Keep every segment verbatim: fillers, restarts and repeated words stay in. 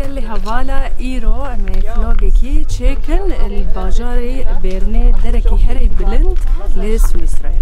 Gelê hevala, îro em ê vlogekî çêkin li bajarê Bernê, derekî herî bilind li Swîsreyê.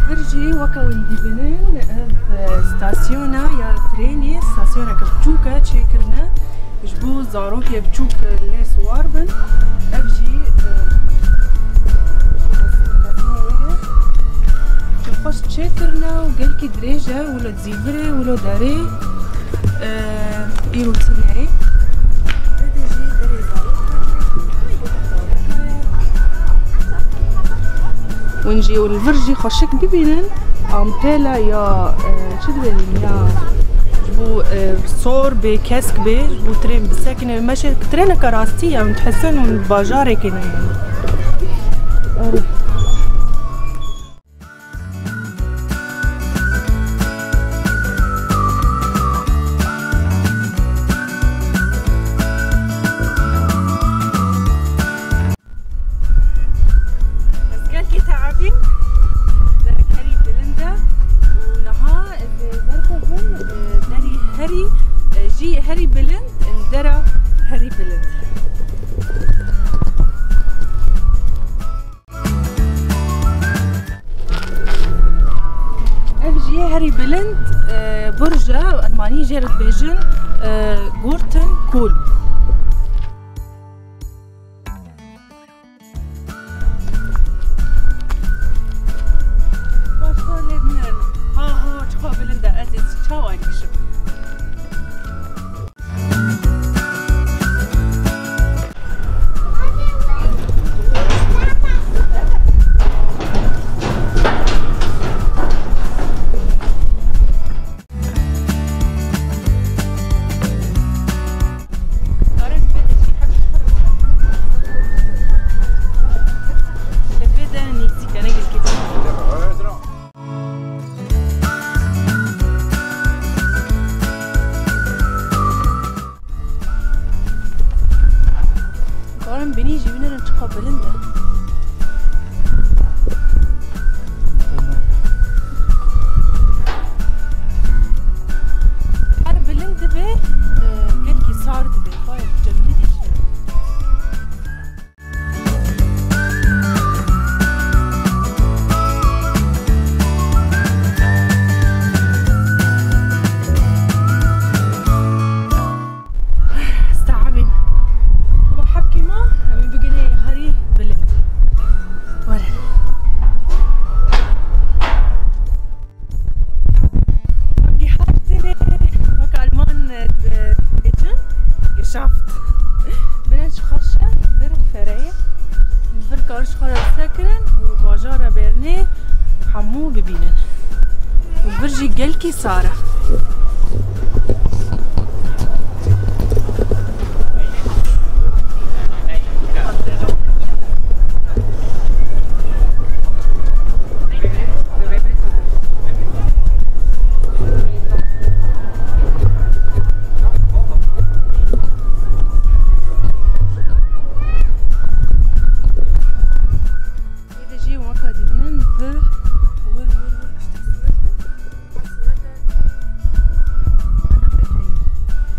Vir jî weke hûn dibînin, ev, e, stasyona ya trênê, stasyoneke biçûk e, çêkirine ji bo zarokê biçûk lê siwar bin. Ev jî, e, xweş çêkirine û gelkî dirêj e, wilo zîvirê, wilo derê. Îro tîneyê. Hûn jî û li vir jî xweşik bibînin, ampêla ya, e, çi dibêjin ya, ji bo, e, sor bê, kesk bê, ji bo trên bisekine, meşe trêneke rastî ye, hûn dihesin hûn bajarekê ne yani. Erê. Ez gelkî teabîm, derek herî bilind e û niha ez ê derkevim, e, derî herî, e, jî herî bilind, e, dera herî bilind. Ev jî herî bilind, e, burj e, almanî jê re dibêjin, e, Gurten Kol. Başa lê min. Ha, ha, çiqa bilind e, ez ê çawa nîşim. Em binî jî bînin çiqa bilind e. Her bilind dibe, e, gelkî sar dibe. Bayek cemidî. Steabîn. Ama hebkî ma, em ê bigihîne herî bilind. Were. Hebkî her têrê wek Alman, e, dibêjin, geschafft. Bine ji xweş e, vir û fereyê. Vir kar ji xwe re sekirin û bajara Bernê hemû bibînin. Û vir jî gelkî sar e. Êdî jî weka dibînin vir wir wir wir piştî sûret e. Ev sûret e.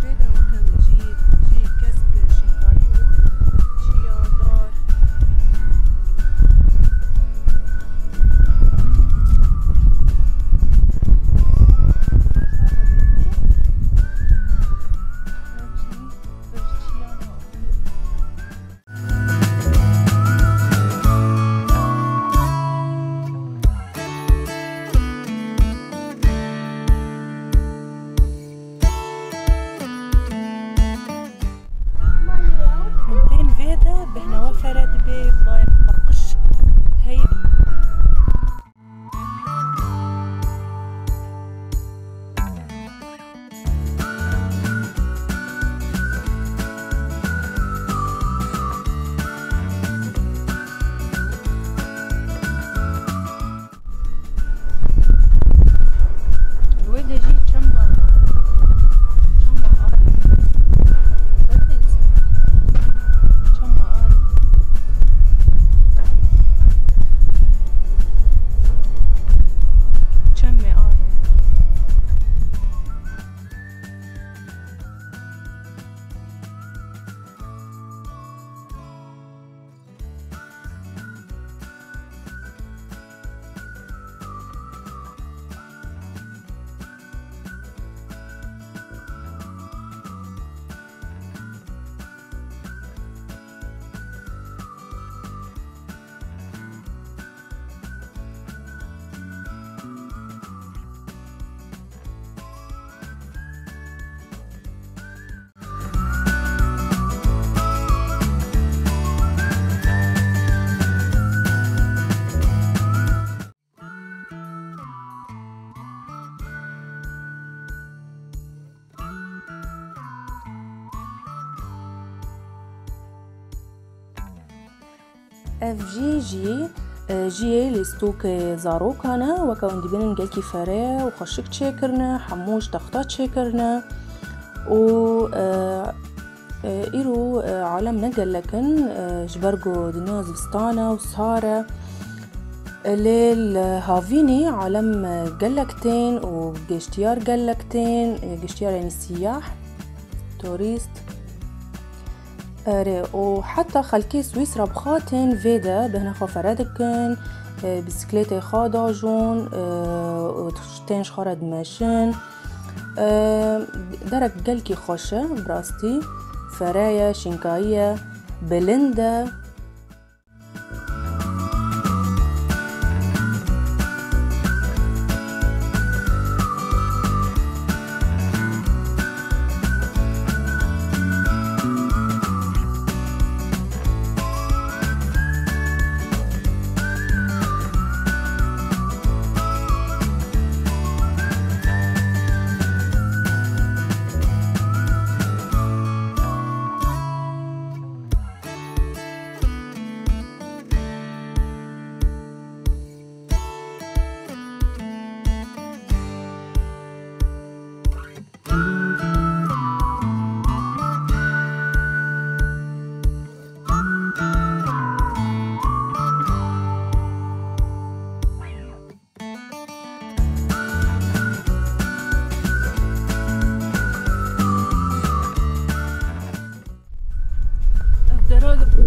Vê de weke jî, jî kesk şînkayî û çiya dar. Ev jî vir çiya ne. Hûn tên vê de bêhna we fere dibe, bayek paqij heye. Li wê de jî çem, çem arê. Çem arê. Çemê arê. Ev jî jiyê, e, jiyê lîstokê zarokan e, weke hûn dibînin gelkî fere û xweşik çêkirine, hemû ji texta çêkirine û, e, e, îro, e, alem ne gelek in, e, ji ber ku dinya zivistan e û sar e. E, lê li havînî alem, e, gelek tên û geştiyar gelek tên, e, geştiyar yanî siyah, turîst. Erê, û heta xelkê Swîsra bi xwe tên vê de bêhna xwe fere dikin, e, bisiklêtê xwe dajûn, e, û tên ji xwe re dimeşin. E, derek gelkî xweş e, bi rastî fere ye, şînkayî ye, bilind e.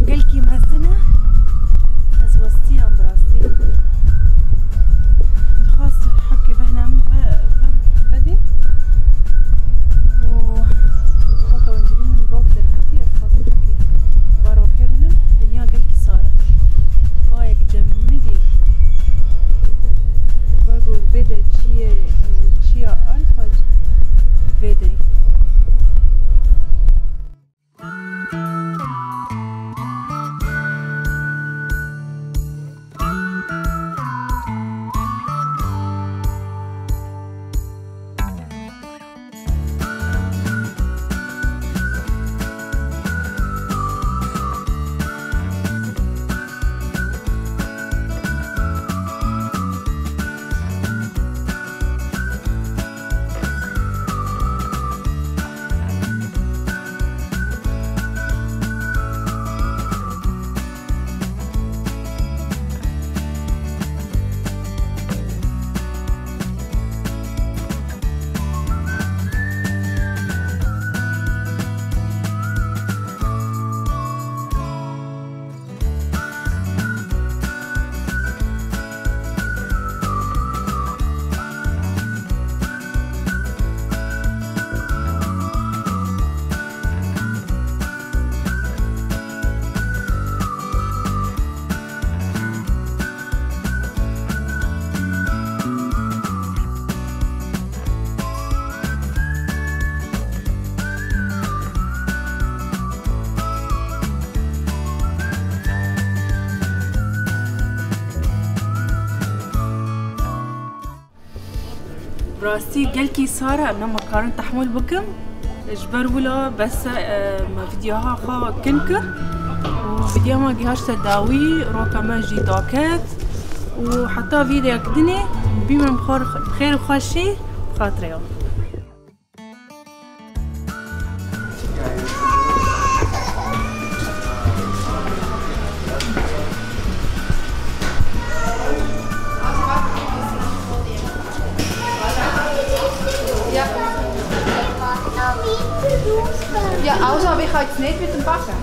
Gelkî mezin e. Ez westiyam bi rastî. Dixwast hevkê bihna min ve, ve, vedê. Û weke wendivîn min rok derketî, ez dixwastim hevkê va rokê bînim. Dinya gelkî sar e. Bayek cemidî. Wego vê de çiyê, çiya Alpa vê de. Bi rastî gelkî sar e, em nema karin tehmûl bikin. Ji ber wilo bes e, me vîdyoha xwe kin kir û vîdyoya me gihaşte dawî, roka me jî daket û heta vîdyoyek dinê bînin bi xêr û xweşî bi xatirê we. Ja, außer habe ich heute nicht mit dem Wasser.